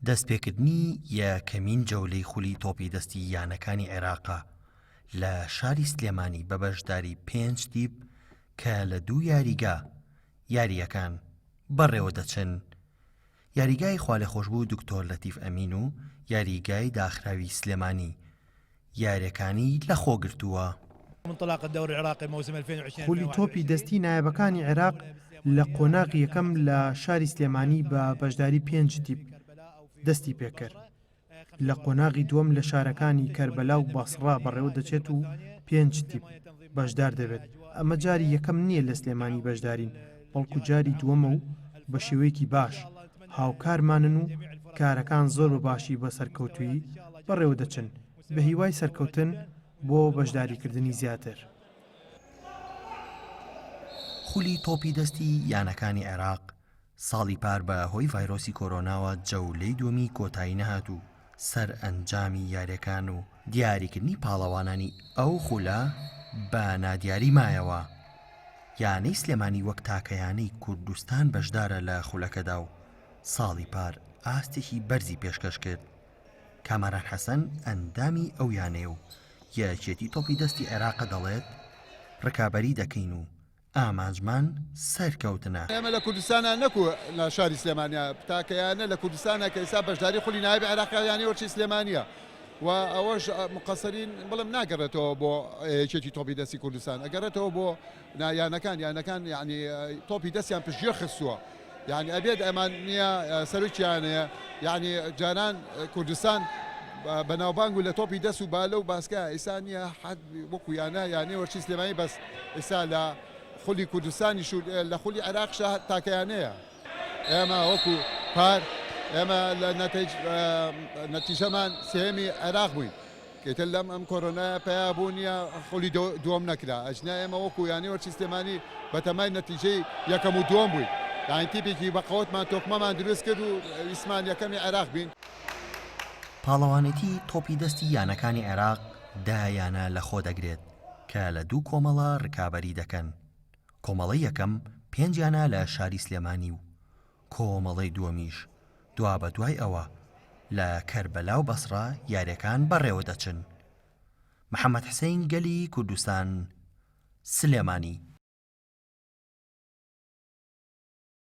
دەستپێکردنی یەکەمین جەولەی خولی تۆپی دەستی یانەکانی عێراقە لە شاری سلێمانی بە بەشداری پێنج تیپ کە لە دوو یاریگا یارییەکان بەڕێوە دەچن. یاریگای خوالێخۆشبوو دکتۆر لەتیف ئەمین و یاریگای داخراوی سلێمانی یاریەکانی لەخۆگرتووە. خولی تۆپی دەستی نایابەکانی عێراق لە قۆناغی یەکەم لە شاری سلێمانی بە بەشداری پێنج تیپ دەستی پێکرد. لە قۆناغی دووەم لە شارەکانی کەربەلا و بەسڕە بەڕێوەدەچێت و پێنج تیپ بەشدار دەبێت، ئەمە جاری یەکەم نییە لە سلێمانی بەشدارین، بەڵکو جاری دووەمە و بە شێوەیەکی باش هاوکارمانن و کارەکان زۆر بە باشی بە سەرکەوتوویی بەڕێوەدەچن، بە هیوای سەرکەوتن بۆ بەشداریکردنی زیاتر. خولی تۆپی دەستی یانەکانی عێراق ساڵی پار بە هۆی ڤایرۆسی کۆرۆناوە جەولەی دووەمی کۆتایی نەهات و سەرئەنجامی یاریەکان و دیاریکردنی پاڵەوانانی ئەو خولە بە نادیاری مایەوە. یانەی سلێمانی وەک تاکە یانەی کوردستان بەشدارە لە خولەکەدا و ساڵی پار ئاستێکی بەرزی پێشکەش کرد. کامەران حەسەن ئەندامی ئەو یانەیە و یەکێتی تۆپی دەستی عێراقە دەڵێت، رکابەری دەکەین و ئامانجمان سەرکەوتنە. ئێمە لە کوردستانا نەکو لە شاری سلێمانیا تاکە یانە لە کوردستانا کە ئێستا بەشداری خولی نایابی عێراقی یانەی وەرچەی سلێمانیە و ئەوەش مقەسەرین بڵێم ناگەڕێتەوە بۆ یەکێتی تۆپی دەستی کوردستان ئەگەڕێتەوە بۆ یانەکان یانەکان یعنی تۆپی دەستیان پشتگوێ خستووە یعنی ئەبێت ئەمان نییە سەرۆکیانەیە یعنی جاران کوردستان بەناوبانگ و لە تۆپی دەست و بالە و باسکە ئیسا نییە حەد وەکو یانە یانەی وەرچی سلێمانی بەس ئیستا لە خولی کوردستانیش و لە خولی عێراقشا تاکە یانەیە. ئێمە وەکو پار ئێمە لە نەتیجەمان سێیەمی عێراق بووین ئیتر لەم ئەم کۆرۆنایە پەیا بوو نییە خولی دووەم نەکرا ئەجنا ئێمە وەکو یانەی وەرچی سلێمانی بەتەمای نەتیجەی یەکەم و دووەم بووین یانی تیپێکی بەقەوەتمان تۆکمەمان دروست کرد و ویستمان یەکەمی عێراق بین. پاڵەوانێتی تۆپی دەستی یانەکانی عێراق دە یانە لەخۆدەگرێت کە لە دوو کۆمەڵە رکابەری دەکەن، کۆمەڵەی یەکەم پێنج یانە لە شاری سلێمانی و کۆمەڵەی دووەمیش دوابەدوای ئەوە لە کەربەلا و بەسڕە یارییەکان بەڕێوەدەچن. محەمەد حسەین گەلی کوردستان، سلێمانی.